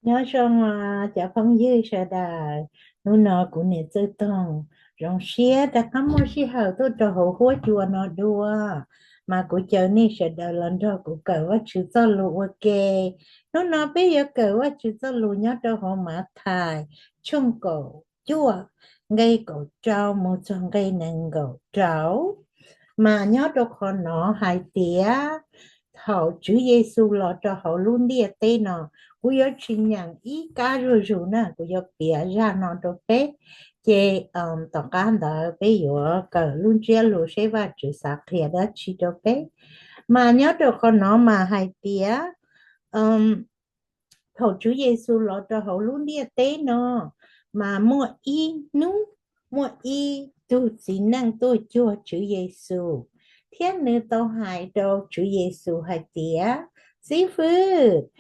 Nyob zoo os cov phooj ywg sawv daws, hnub no kuv niam Txwj Toog zoo siab rov qab muaj sij hawm tuaj rau hauv huab cua no dua, mas kuv caw nej sawv daws los nrog kuv kawm Vajtswv txoj lus ua ke. Hnub no peb yuav kawm Vajtswv txoj lus nyob rau hauv Mathais tshooj kaum cuaj, nqe kaum rau mus txog nqe nees nkaum rau. Mas nyob rau qhov no hais tias, thaum Tswv Yexus los rau hauv lub ntiaj teb no, kuv yuav tsis nyeem ib kab zuj zus na, kuv yuav piav zaj no rau peb, ces tom qab ntawd peb yuav kawm lub ntsiab lus seb Vajtswv xav qhia dab tsi rau peb. Mas nyob rau qhov no mas hais tias, thaum Tswv Yexus los rau hauv lub ntiaj teb no, mas muaj ib hnub, muaj ib tug txiv neej tuaj cuag Tswv Yexus, thiab nws tau hais rau Tswv Yexus hais tias, Xib fwb,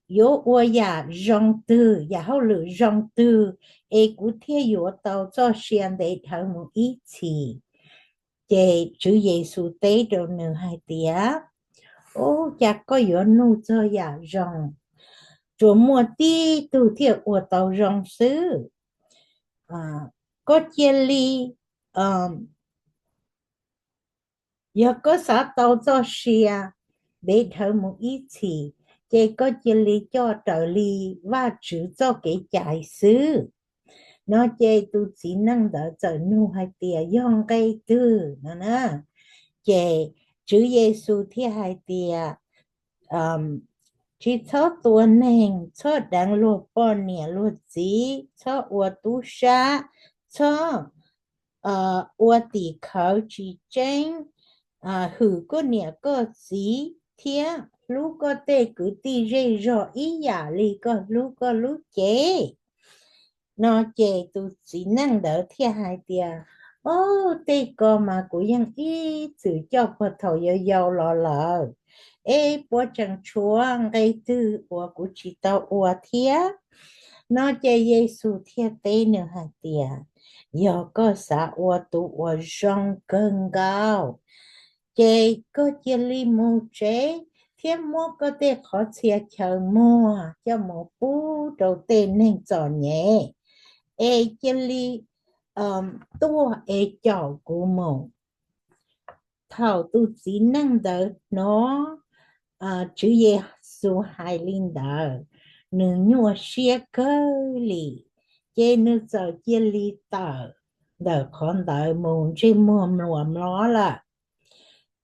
yuav ua yam zoo twg, yam hauj lwm zoo twg, es kuv thiaj yuav tau txoj sia ntev dhawv mus ib txhis? Ces Tswv Yexus teb rau nws hais tias, Ub, cas koj yuav nug txog yam zoo? Tsuas muaj tib tug thiaj ua tau zoo xwb. Koj cia li, yog koj xav tau txoj sia ntev dhawv mus ib txhis, ces koj cia li coj raws li Vajtswv txoj kev cai xwb. No ces tus txiv neej ntawd txawm nug hais tias, Yog nqe twg? No na. Ces Tswv Yexus thiaj hais tias, Tsis txhob tua neeg, txhob deev luag poj niam luag txiv, txhob ua tub sab, txhob ua tim khawv tsis tseeb, hwm koj niam koj txiv thiab hlub koj tej kwv tij zej zog ib yam li koj hlub koj lub cev. No ces tus txiv neej ntawd thiaj hais tias, Ob, tej ko mas kuv yeej ib txwm coj puag thaum yau yau los lawm, es puas tseem tshuav nqe twg uas kuv tsis tau ua thiab? No ces Yexus thiaj teb nws hais tias, Yog koj xav ua tus uas zoo kawg nkaus, ces koj cia li mus tsev thiab muab koj tej qhov txhia chaw muag coj mus pub rau tej neeg txom nyem, es cia li tuaj es caum kuv mus. Thaum tus txiv neej ntawd hnov Tswv Yexus hais li ntawd, nws nyuaj siab kawg li, ces nws txawm cia li tawm ntawm qhov ntawd mus ntsej muag mluas mlob lawm.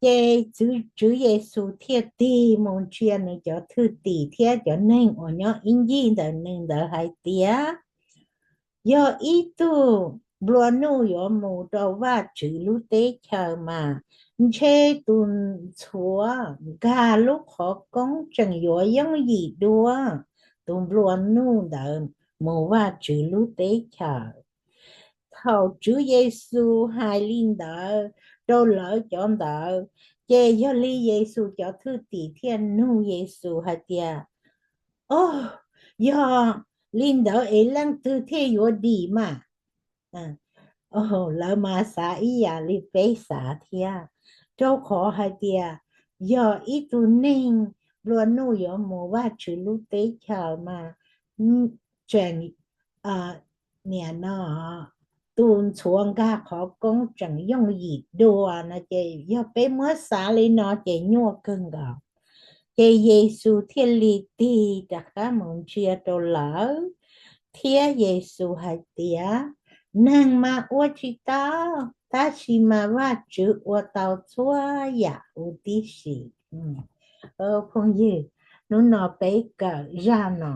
Ces Tswv Yexus thiaj tig mus ntsia nws cov thwj tim thiab cov neeg uas nyob ib ncig ntawm nws ntawd hais tias, Yog ib tug nplua nuj yuav mus rau Vajtswv lub teb chaws mas ntshe tus ntxhuav nkag lub qhov koob tseem yuav yooj yim dua tus nplua nuj ntawd mus Vajtswv lub teb chaws. Thaum Tswv Yexus hais li ntawd rau lawv cov ntawd, ces yog li Yexus cov thwj tim thiaj nug Yexus hais tias, O, yog li ntawd es leej twg thiaj yuav dim mas? Lawv mas xav ib yam li peb xav thiab, rau qhov hais tias yog ib tug neeg nplua nuj yuav mus Vajtswv lub teb chaws mas tseem, niam no, tus ntxhuav nkag qhov koob tseem yooj yim dua no ces yog peb muab xav li no ces nyuaj kawg nkaus. Ces Yexus thiaj li tig rov qab mus ntsia rau lawv, thiab Yexus hais tias, Neeg mas ua tsis tau, tab sis mas Vajtswv ua tau txhua yam huv tib si. Phooj ywg, hnub no peb kawm zaj no.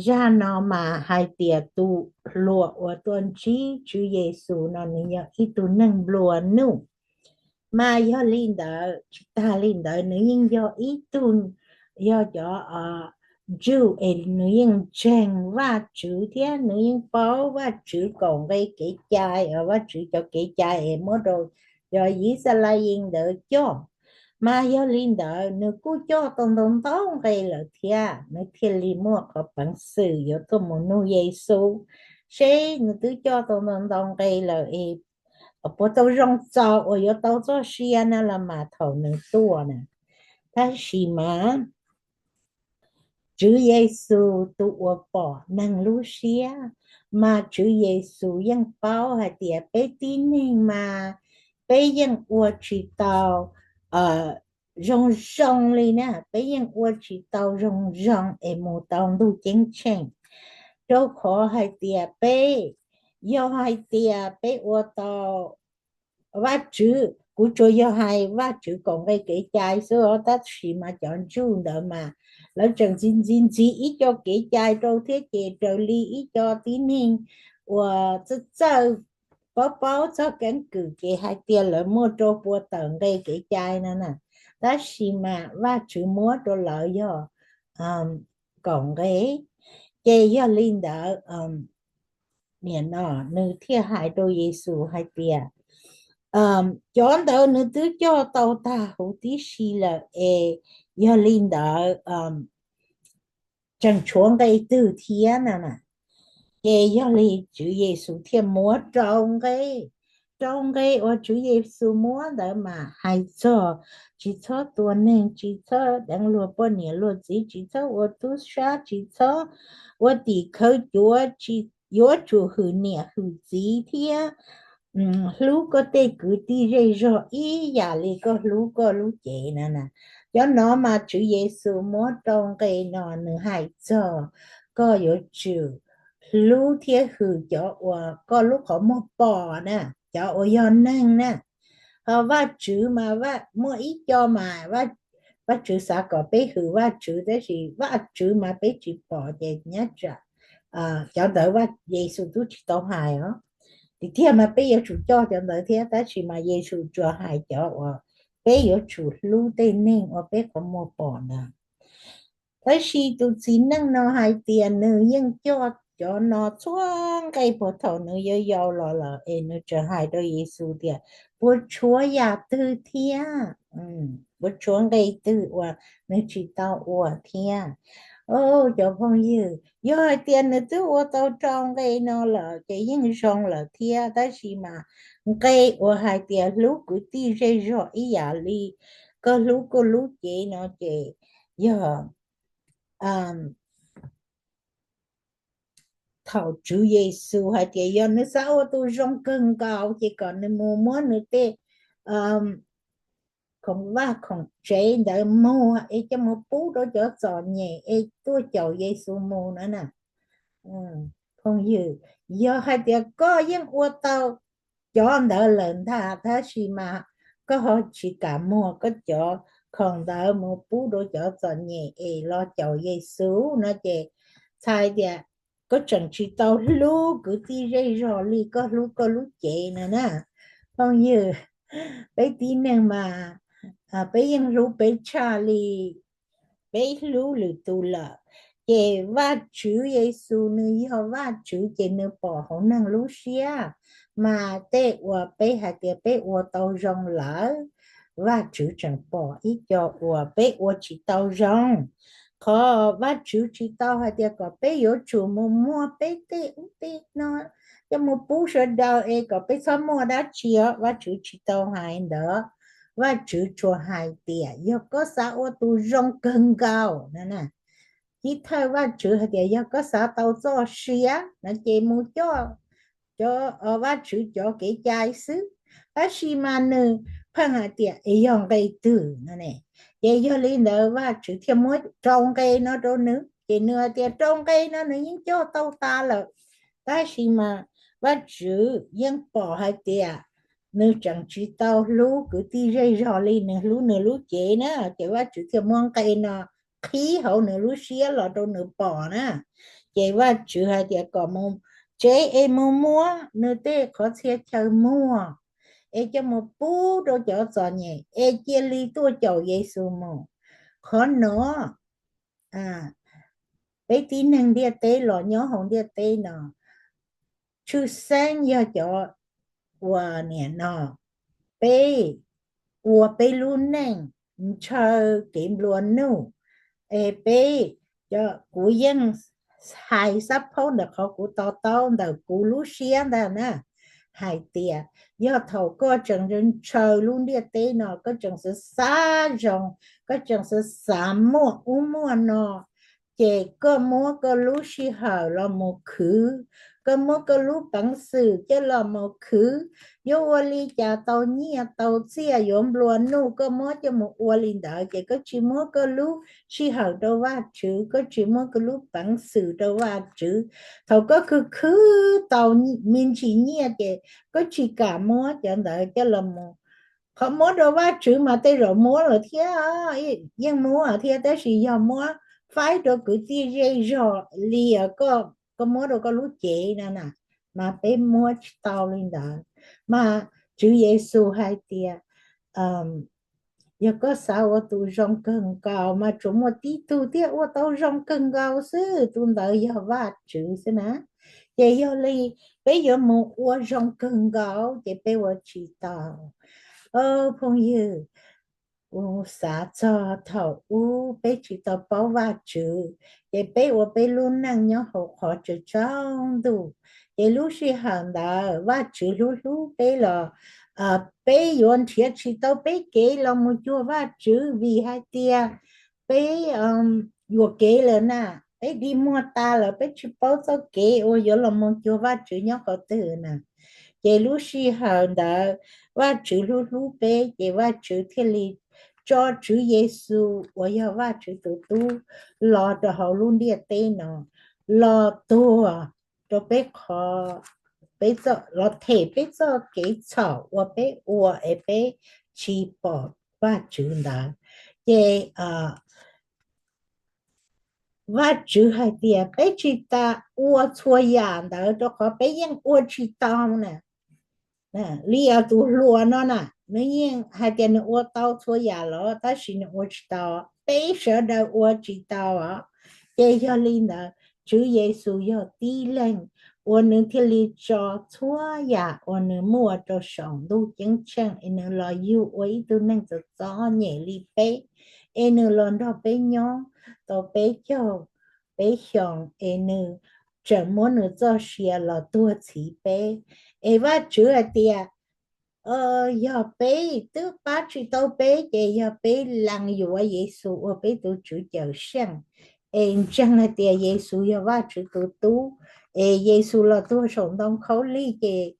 Zaj no mas hais tias tus hluas uas tuaj ntsib Tswv Yexus no nws yog ib tug neeg nplua nuj. Mas yog li ntawd, tsis tag li ntawd nws yeej yog ib tug, yog cov Jew es nws yeej ntseeg Vajtswv thiab nws yeej paub Vajtswv kaum nqe kev cai, Vajtswv cov kev cai es muab rau cov Yixalayees ntawd coj. Mas yog li ntawd nws kuj coj tau ntau ntau nqe lawm thiab, nws thiaj li muaj qhov peev xwm yuav tuaj mus nug Yexus seb nws twb coj tau ntau ntau nqe lawm es puas tau zoo txaus uas yuav tau txoj sia na los mas thaum nws tuaj na. Tab sis mas Tswv Yexus tus uas pom neeg lub siab, mas Tswv Yexus yeej paub hais tias peb tib neeg mas peb yeej ua tsis tau zoo zoo li na, peb yeej ua tsis tau zoo zoo es mus tau ntuj ceeb tsheej, rau qhov hais tias peb, yog hais tias peb ua tau Vajtswv, kuv tsuas yog hais Vajtswv kaum nqe kev cai xwb os, tab sis mas cov Jew ntawd mas lawv tseem ntxiv ntxiv ntxiv ib co kev cai rau thiab, ces raws li ib co tib neeg uas txawj txawj paub paub txog keeb kwm ces hais tias lawv muaj rau pua tawm nqe kev cai no na, tab sis mas Vajtswv muab rau lawv yog kaum nqe. Ces yog li ntawd, nim no nws thiaj hais rau Yexus hais tias, cov ntawd nws twb coj tau tag huv tib si lawm es yog li ntawd tseem tshuav nqe twg thiab no na? Ces yog li Tswv Yexus thiaj muab rau nqe, rau nqe uas Tswv Yexus muab ntawd mas hais txog tsis txhob tua neeg, tsis txhob deev luag poj niam luag txiv, tsis txhob ua tub sab, tsis txhob ua tim khawv cuav, tsis, yuav tsum hwm niam hwm txiv thiab hlub koj tej kwv tij zej zog ib yam li koj hlub koj lub cev na na. Cov no mas Tswv Yexus muab rau nqe no nws hais txog koj yuav tsum hlub thiab hwm cov uas koj lub qhov muag pom na, cov uas yog neeg na. Ho Vajtswv mas muaj ib co mas Vajtswv xav kom peb hwm Vajtswv, tab sis Vajtswv mas peb tsis pom ces nyob tsam cov ntawd Yexus twb tsis tau hais os. Tiag tiag mas peb yuav tsum coj cov ntawd thiab, tab sis mas Yexus tsuas hais cov uas peb yuav tsum hlub tej neeg uas peb qhov muag pom ntawd. Tab sis tus txiv neej no hais tias nws yeej coj cov no txhua nqe puag thaum nws yau yau los lawm, es nws tseem hais rau Yexus tias, puas tshuav yam twg thiab? Puas tshuav nqe twg uas nws tsis tau ua thiab? Cov phooj ywg, yog hais tias nws twb ua tau rau nqe no lawm ces yeej zoo lawm thiab, tab sis mas nqe uas hais tias hlub kwv tij zej zog ib yam li koj hlub koj lub cev no ces yog thaum Tswv Yexus hais tias yog nws xav ua tus zoo kawg nkaus ces kom nws mus muab nws tej khoom vaj khoom tsev ntawd muag es coj mus pub rau cov txom nyem es tuaj caum Yexus mus na na. Phooj ywg, yog hais tias koj yeej ua tau cov ntawd lawm ntag, tab sis mas koj ho tsis kam muag koj cov khoom ntawd mus pub rau cov txom nyem es los caum Yexus no ces txhais tias koj tseem tsis tau hlub kwv tij zej zog li koj hlub koj lub cev no na. Phooj ywg, peb tib neeg mas peb yeej hlub peb tshaj li peb hlub lwm tus lawm. Ces Vajtswv Yexus nws yog Vajtswv ces nws pom hauv neeg lub siab, mas tej uas peb hais tias peb ua tau zoo lawm, Vajtswv tseem pom ib co uas peb ua tsis tau zoo. Qhov Vajtswv tsis tau hais tias kom peb yuav tsum mus muag peb tej ub tej no coj mus pub sawv daws es kom peb txhob muaj dab tsi os, Vajtswv tsis tau hais ntawd. Vajtswv tsuas hais tias yog koj xav ua tus zoo kawg nkaus na, Chiv thawj Vajtswv hais tias yog koj xav tau txoj sia no ces mus coj cov, Vajtswv cov kev cai xwb. Tab sis mas nws pheej hais tias es yog nqe twg no ne, ces yog li ntawd Vajtswv thiaj muab rau nqe no rau nws, ces nws hais tias rau nqe no nws yeej coj tau tas lawm. Tab sis mas Vajtswv yeej pom hais tias nws tseem tsis tau hlub kwv tij zej zog li nws hlub nws lub cev na, ces Vajtswv thiaj muab nqe no qhib hauv nws lub siab los rau nws pom na. Ces Vajtswv hais tias kom mus tsev es mus muab nws tej qhov txhia chaw muag es coj mus pub rau cov txom nyem es cia li tuaj caum Yexus mus. Qhov no peb tib neeg ntiaj teb los nyob hauv ntiaj teb no, tshwj xeeb yog cov uas nim no peb ua peb lub neej ntshaw kev nplua nuj, es peb, kuv yeej hais xab phaub ntawm qhov kuv to taub ntawm kuv lub siab ntag na, hais tias yog thaum koj tseem ntshaw lub ntiaj teb no, koj tseem xav xav zoo, koj tseem xav xav muaj ub muaj no, ces koj muab koj lub sij hawm los mus khwv, koj muab koj lub peev xwm coj los mus khwv, yuav ua li cas tau nyiaj tau txiaj, yuav nplua nuj, koj muab coj mus ua li ntawd, ces koj tsis muab koj lub sij hawm rau Vajtswv, koj tsis muab koj lub peev xwm rau Vajtswv. Thaum koj khwv khwv tau me ntsis nyiaj ces koj tsis kam muab cov ntawd coj los mus. Qhov muab rau Vajtswv mas tej zaum muab lawm thiab, yeej muab thiab, tab sis yog muab faib rau kwv tij zej zog li koj muab rau koj lub cev no na, mas peb muab tsis tau li ntawd. Mas Tswv Yexus hais tias, yog koj xav ua tus zoo kawg nkaus mas tsuas muaj tib tug thiaj ua tau zoo kawg nkaus xwb, tus ntawd yog Vajtswv xwb na. Ces yog li peb yuav mus ua zoo kawg nkaus ces peb ua tsis tau. Phooj ywg, kuv xav txog thaum ub peb tsis tau paub Vajtswv, ces peb ua peb lub neej nyob hauv qhov tsaus tsaus ntuj, ces lub sij hawm ntawd Vajtswv hlub hlub peb los peb yuav nrhiav tsis tau peb kev los mus cuag Vajtswv vim hais tias peb yuam kev lawm na, peb dig muag tas lawm, peb tsis paub txoj kev uas yuav los mus cuag Vajtswv nyob qhov twg na. Ces lub sij hawm ntawd Vajtswv hlub hlub peb, ces Vajtswv thiaj li tso Tswv Yexus uas yog Vajtswv tus Tub los rau hauv lub ntiaj teb no, los tuag rau peb qhov, peb, los them peb txoj kev txhaum uas peb ua es peb tsis pom Vajtswv ntawd. Ces Vajtswv hais tias peb tsis tas ua txhua yam ntawd rau qhov peb yeej ua tsis tau na. Li tus hluas no na, nws yeej hais tias nws ua tau txhua yam los tab sis nws ua tsis tau. Peb sawv daws ua tsis tau os. Ces yog li ntawd Tswv Yexus yog tib leeg uas nws thiaj li tso txhua yam uas nws muaj rau saum ntuj ceeb tsheej es nws los yug ua ib tug neeg txom txom nyem li peb, es nws los nrog peb nyob tau peb caug peb xyoos, es nws tseem muab nws txoj sia los tuag txhiv peb. Es Vajtswv hais tias yog peb twb pab tsis tau peb, ces yog peb lees yuav Yexus ua peb tus Tswv Cawm Seej, es ntseeg hais tias Yexus yog Vajtswv tus Tub, es Yexus los tuag saum ntoo khaub lig, ces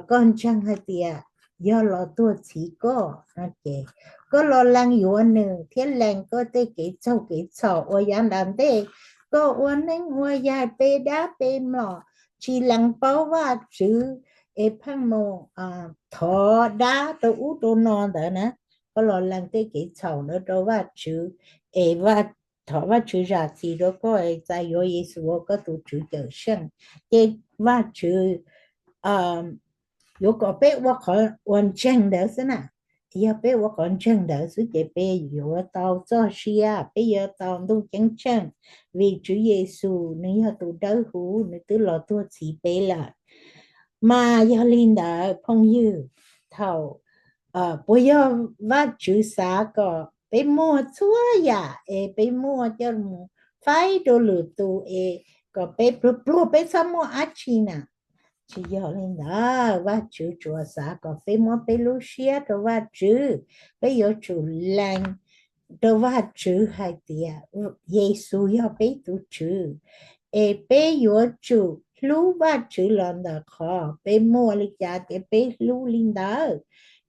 koj ntseeg hais tias yog los tuag txhiv koj no ces koj los lees yuav nws thiab lees koj tej kev txaug kev txhaum uas yav nram ntej koj ua neej ua yaig pe dab pe mlom, tsis lees paub Vajtswv, es pheej mus thov dab rau ub rau no ntawd na. Koj los lees tej kev txhaum ntawd rau Vajtswv, es thov Vajtswv zam txim rau koj, txais yuav Yexus ua koj tus Tswv Cawm Seej, ces Vajtswv yuav kom peb ua qhov uas ntseeg ntawd xwb na. Yog peb ua qhov ntseeg ntawd xwb ces peb yuav tau txoj sia, peb yuav tau ntuj ceeb tsheej, vim Tswv Yexus nws yog tus dawb huv, nws twb los tuag txhiv peb lawm. Mas yog li ntawd phooj ywg, thaum puas yog Vajtswv xav kom peb muag txhua yam es peb muag coj mus faib rau lwm tus es kom peb pluag pluag peb txhob muaj dab tsi na? Tsis yog li ntawd, Vajtswv tsuas xav kom peb muab peb lub siab rau Vajtswv, peb yuav tsum lees rau Vajtswv hais tias Yexus yog peb tus Tswv, es peb yuav tsum hlub Vajtswv los ntawm qhov peb muaj li cas ces peb hlub li ntawd.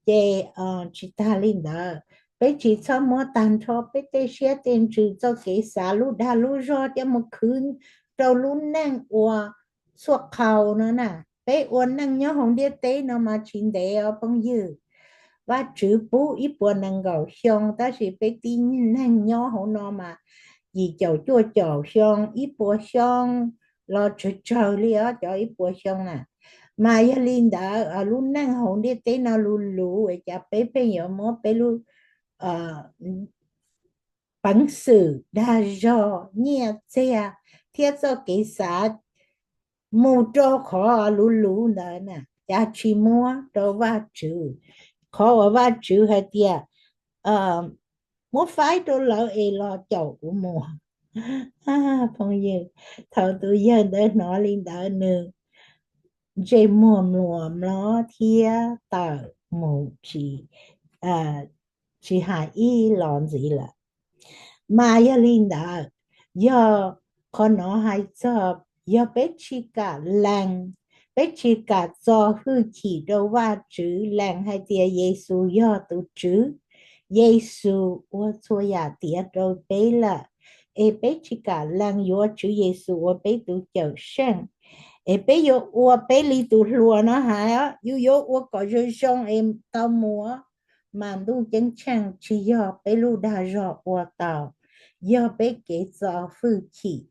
Ces tsis tag li ntawd, peb tsis txhob muab tag nrho peb tej siab tej ntsws, txoj kev xav, lub dag lub zog coj mus khwv rau lub neej ua txhua qhau no na. Peb ua neej nyob hauv ntiaj teb no mas tsis ntev os phooj ywg. Vajtswv pub ib puas nees nkaum xyoo, tab sis peb tib neeg nyob hauv no mas yim caum cuaj caum xyoo, ib puas xyoo los tsawg tsawg li os cov ib puas xyoo na. Mas yog li ntawd lub neej hauv ntiaj teb no luv luv es cas peb pheej yuav muab peb lub peev xwm, dag zog, nyiaj txiag thiab txoj kev xav mus rau qhov luv luv ntawd na, cas tsis muab rau Vajtswv, qhov uas Vajtswv hais tias muab faib rau lawv es los caum kuv mus. Phooj ywg, thaum tus yawg ntawd hnov li ntawd nws ntsej muag mluas mlob thiab tawm mus tsis, tsis hais ib los ntxiv lawm. Mas yog li ntawd, Yog qhov no hais txog yog peb tsis kam lees, peb tsis kam txo hwj chim rau Vajtswv, lees hais tias Yexus yog tus Tswv, Yexus ua txhua yam tiav rau peb lawm, es peb tsis kam lees yuav Tswv Yexus ua peb tus Cawmseej, es peb yuav ua peb li tus hluas no hais, yus yuav ua kom zoo zoo es tau mus, mas ntuj ceeb tsheej tsis yog peb lub dag zog ua tau, yog peb kev txo hwj chim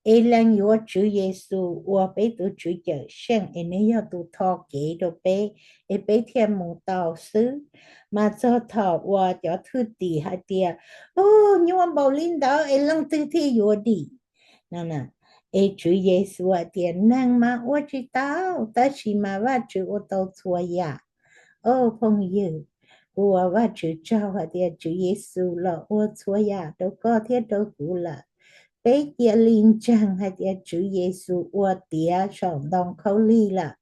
es lees yuav Tswv Yexus ua peb tus Tswv Cawmseej es nws yog tus tho kev rau peb, es peb thiaj mus tau xwb. Mas txog thaum uas cov thwj tim hais tias, u, nyuaj npaum li ntawd es leej twg thiaj yuav dim no, es Tswv Yexus hais tias, neeg mas ua tsis tau, tab sis mas Vajtswv ua tau txhua yam. Au phooj ywg, kuv ua Vajtswv tsaug hais tias Tswv Yexus los ua txhua yam rau koj thiab rau kuv lawm. Peb cia li ntseeg hais tias Tswv Yexus ua tiav saum ntoo khaub lig lawm.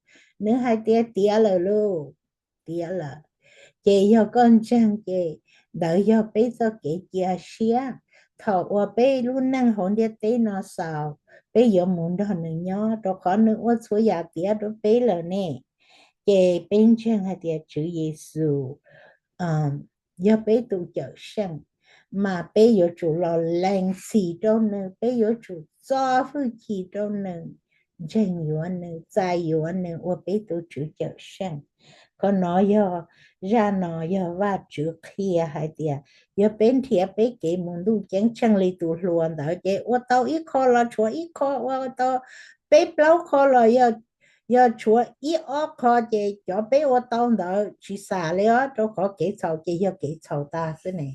Nws hais tias tiav lawm lauj, tiav lawm. Ces yog koj ntseeg ces ntawd yog peb txoj kev cia siab. Thaum uas peb lub neej hauv ntiaj teb no xaus, peb yuav mus nrog nws nyob rau qhov nws ua txhua yam tiav rau peb lawm ne. Ces peb ntseeg hais tias Tswv Yexus yog peb tus Cawmseej, mas peb yuav tsum los lees txim rau nws, peb yuav tsum txo hwj chim rau nws, ntseeg yuav nws, txais yuav nws ua peb tus Tswv Cawmseej. Qhov no yog, zaj no yog Vajtswv qhia hais tias yog peb nrhiav peb kev mus ntuj ceeb tsheej li tus hluas ntawd ces ua tau ib qho los tshuav ib qho, ua tau peb plaub qho los yog tshuav ib ob qho ces cov peb ua tau ntawd tsis xam li os, rau qhov kev txhaum ces yog kev txhaum tas xwb ne.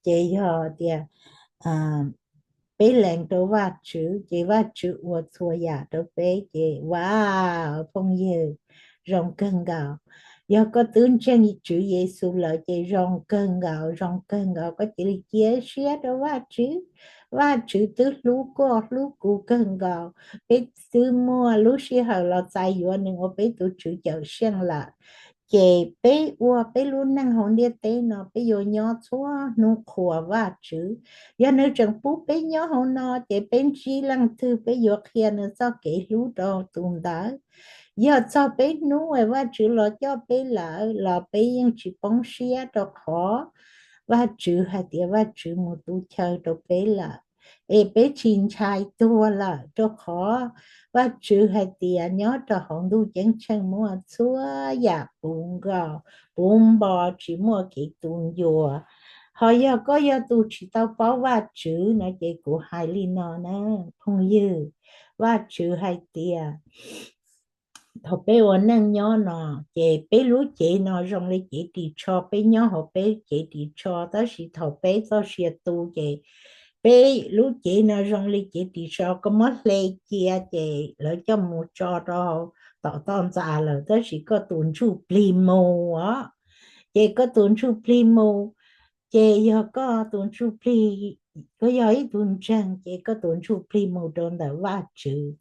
Ces yog tias peb lees rau Vajtswv ces Vajtswv ua txhua yam rau peb ces, wow, phooj ywg, zoo kawg nkaus. Yog koj twb ntseeg Tswv Yexus lawm ces zoo kawg nkaus, zoo kawg nkaus, koj cia li cia siab rau Vajtswv. Vajtswv twb hlub koj hlub kuv kawg nkaus, peb twb muaj lub sij hawm los txais yuav nws ua peb tus Tswv Cawmseej lawm. Ces peb ua peb lub neej hauv ntiaj teb no peb yuav nyob txhua hnub qhuas Vajtswv. Yog nws tseem pub peb nyob hauv no ces peb ntsib leej twg peb yuav qhia nws txoj kev hlub rau tus ntawd. Yog txog peb hnub es Vajtswv los coj peb lawm los peb yeej tsis poob siab rau qhov Vajtswv hais tias Vajtswv mus tu chaw rau peb lawm, es peb tsis ntshai tuag lawm rau qhov Vajtswv hais tias nyob rau hauv ntuj ceeb tsheej muaj txhua yam puv nkaus puv npo, tsis muaj kev tu ncua. Ho yog koj yog tus tsis tau paub Vajtswv no ces kuv hais li no na, phooj ywg, Vajtswv hais tias thaum peb ua neej nyob no ces peb lub cev no zoo li cev ris tsho, peb nyob hauv peb cev ris tsho, tab sis thaum peb txoj sia tu ces peb lub cev no zoo li cev ris tsho, koj muab hle cia ces lawv coj mus tso rau tom toj ntxas lawm, tab sis koj tus ntsuj plig mus os, ces koj tus ntsuj plig mus, ces yog koj tus ntsuj plig, koj yog ib tug ntseeg ces koj tus ntsuj plig mus rau ntawm Vajtswv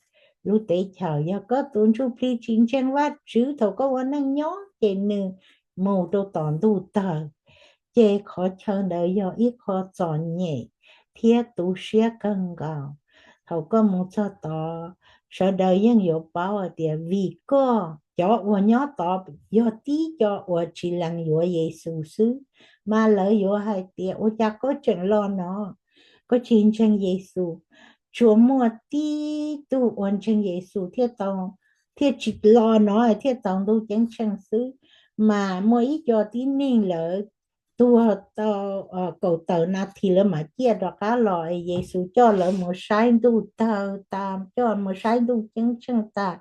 lub teb chaws. Yog koj tus ntsuj plig tsis ntseeg Vajtswv thaum koj ua neej nyob ces nws mus rau tom ntuj tawg. Ces qhov chaw ntawd yog ib qho txom nyem thiab tu siab kawg nkaus. Thaum koj mus txog tod, sawv daws yeej yuav paub hais tias vim koj, cov uas nyob tod yog tib co uas tsis lees yuav Yexus xwb, mas lawv yuav hais tias ua cas koj tseem los no, koj tsis ntseeg Yexus. Tsuas muaj tib tug uas ntseeg Yexus thiaj tau, thiaj tsis los no thiaj tau ntuj ceeb tsheej xwb. Mas muaj ib co tib neeg lawv tuag tau kaum tawm nas this lawv mam ciaj rov qab los, Yexus coj lawv mus saib ntuj tawg tas, coj mus saib ntuj ceeb tsheej tas,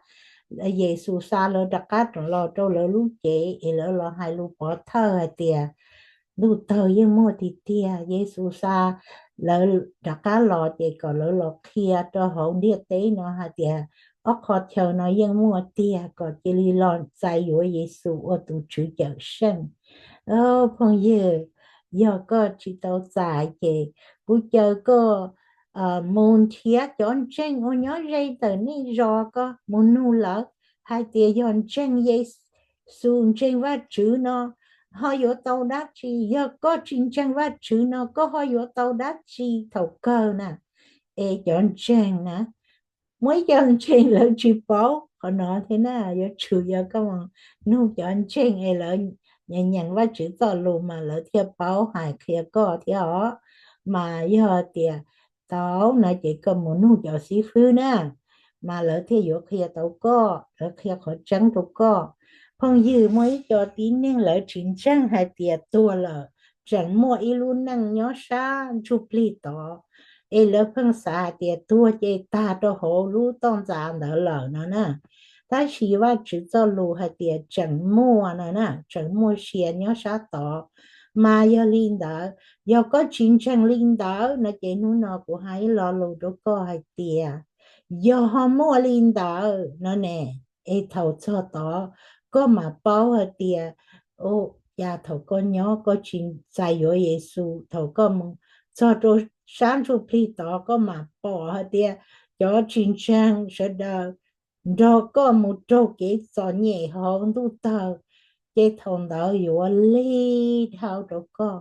Yexus xa lawv rov qab los rau lawv lub cev es lawv los hais lus pov thawj hais tias ntuj tawg yeej muaj tiag tiag. Yexus xa lawv rov qab los ces kom lawv los qhia rau hauv ntiaj teb no hais tias ob qho chaw no yeej muaj tiag, kom cia li los txais yuav Yexus ua tus Tswv Cawmseej. Phooj ywg, yog koj tsis tau txais ces kuv caw koj mus nrhiav cov ntseeg uas nyob ze ntawm nej zos, koj mus nug lawv hais tias yog ntseeg Yexus, ntseeg Vajtswv no ho yuav tau dab tsi? Yog koj tsis ntseeg Vajtswv no koj ho yuav tau dab tsi thaum kawg na? es cov ntseeg na, muaj ib co ntseeg lawv tsis paub qhov no thiab na. Yuav tsum yog koj mus nug cov ntseeg es lawv nyeem Vajtswv txoj lus mas lawv thiaj paub hais qhia koj thiab os. Mas yog tias tau no ces koj mus nug cov xib fwb na, mas lawv thiaj yuav qhia tau koj, lawv qhia qhov tseeb rau koj. Phooj ywg, muaj ib co tib neeg lawv tsis ntseeg hais tias tuag lawm tseem muaj ib lub neej nyob sab ntsuj plig tod, es lawv pheej xav hais tias tuag ces tag rau hauv lub toj ntxas ntawd lawm no na. Tab sis Vajtswv txoj lus hais tias tseem muaj no na, tseem muaj sia nyob sab tod. Mas yog li ntawd, yog koj tsis ntseeg li ntawd no ces hnub no kuv hais ib lo lus rau koj hais tias yog ho muaj li ntawd no ne, es thaum txog tod koj mam paub hais tias, o, cas thaum koj nyob koj tsis txais yuav Yexus, thaum koj mus txog rau sab ntsuj plig tod koj mam pom hais tias cov tsis ntseeg sawv daws nrog koj mus raug kev txom nyem hauv ntuj tawg, ces thaum ntawd yuav lig dhau rau koj.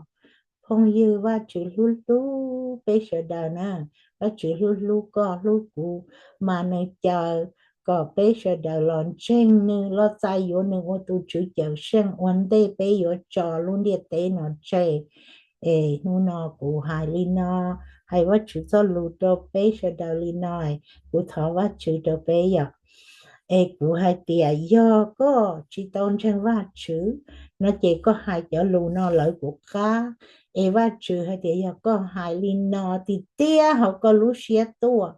Phooj ywg, Vajtswv hlub hlub peb sawv daws na, Vajtswv hlub hlub koj hlub kuv, mas nws caw kom peb sawv daws los ntseeg nws, los txais yuav nws ua tus Tswv Cawmseej ua ntej peb yuav tso lub ntiaj teb no tseg. Es hnub no kuv hais li no, hais Vajtswv txoj lus rau peb sawv daws li no, kuv thov Vajtswv rau peb yom. Es kuv hais tias yog koj tsis tau ntseeg Vajtswv no ces koj hais cov lus no lawv kuv qab. Es Vajtswv hais tias yog koj hais li no tiag tiag hauv koj lub siab tuaj,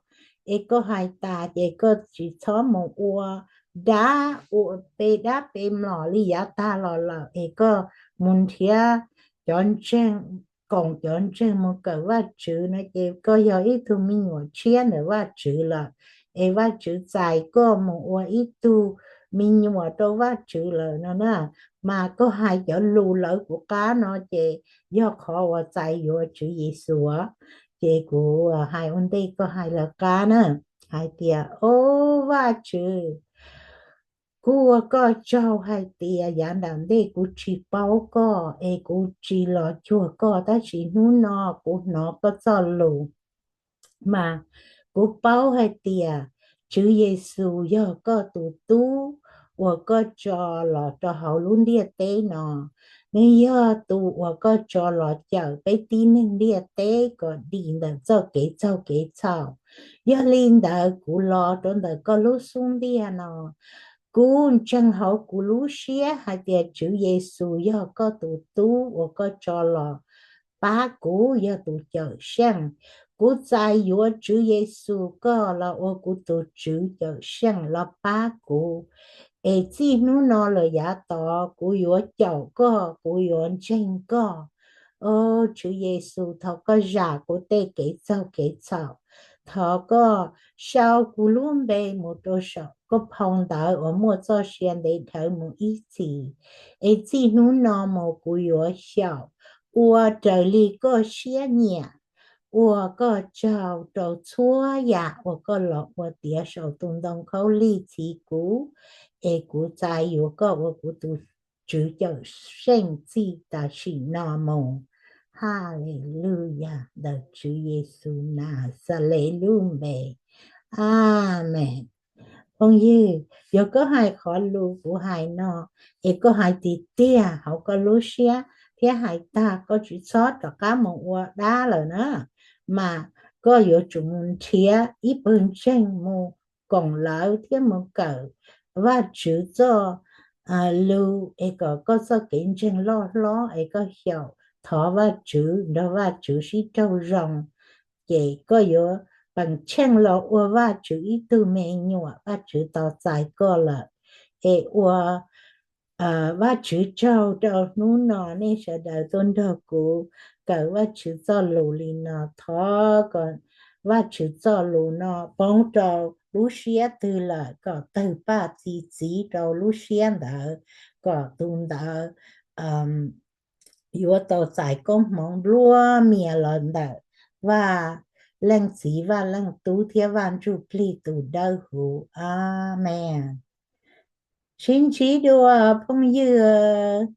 es koj hais tas ces koj tsis txhob mus ua dab, ua pe dab pe mlom li yav tag los lawm, es koj mus nrhiav cov ntseeg, koom cov ntseeg mus kawm Vajtswv no ces koj yog ib tug me nyuam tshiab ntawm Vajtswv lawm, es Vajtswv txais koj mus ua ib tug me nyuam rau Vajtswv lawm no na. Mas koj hais cov lus lawv kuv qab no ces yog qhov uas txais yuav Tswv Yexus. Ces kuv hais ua ntej koj hais lawv qab na, hais tias, o Vajtswv, kuv ua koj tsaug hais tias yav nram ntej kuv tsis paub koj es kuv tsis los cuag koj, tab sis hnub no kuv hnov koj txoj lus, mas kuv paub hais tias Tswv Yexus yog koj tus tub uas koj tso los rau hauv lub ntiaj teb no. Nws yog tus uas koj tso los cawm peb tib neeg ntiaj teb kom dim ntawm txoj kev txaug kev txhaum. Yog li ntawd kuv los rau ntawm koj lub xub ntiag no, kuv ntseeg hauv kuv lub siab hais tias Tswv Yexus yog koj tus tub uas koj tso los pab kuv, yog tus Cawmseej. Kuv txais yuav Tswv Yexus koj los ua kuv tus Tswv Cawmseej los pab kuv. Es txij hnub no lawm yav tod kuv yuav caum koj, kuv yuav ntseeg koj. O Tswv Yexus, thov koj zam kuv tej kev txaug kev txhaum. Thov koj sau kuv lub npe mus rau saum koj phau ntawv uas muaj txoj sia ntev dhawv mus ib txhis. Es txij hnub no mus kuv yuav xyaum ua raws li koj siab nyiam, ua koj tsaug rau txhua yam uas koj los ua tiav saum tus ntoo khaub lig txhiv kuv, es kuv txais yuav koj ua kuv tus Tswv Cawmseej txij tam sim no mus. Haleluyas, ntawm Tswv Yexus Naxales lub npe. Amees. Phooj ywg, yog koj hais qhov lus kuv hais no, es koj hais tiag tiag hauv koj lub siab thiab hais tag, koj tsis txhob rov qab mus ua dab lawm na, mas koj yuav tsum mus nrhiav ib pawg ntseeg mus koom lawv thiab mus kawm Vajtswv txoj lus es kom koj txoj kev ntseeg loj hlob es koj xyaum thov Vajtswv nrog Vajtswv sib raug zoo, ces koj yuav peem tsheej los ua Vajtswv ib tug me nyuam, Vajtswv tos txais koj lawm. Es ua Vajtswv tsaug rau hnub no nej sawv daws tuaj nrog kuv kawm Vajtswv txoj lus li no. Thov kom Vajtswv txoj lus no poob rau lub siab twg lawm kom tawg paj txi txiv rau lub siab ntawd, kom tus ntawd yuav tau txais koob hmoov nplua mias los ntawm Vaj Leej Txiv, Vaj Leej Tub thiab Vaj Ntsujplig tus Dawbhuv. Amees. Sib ntsib dua phooj ywg.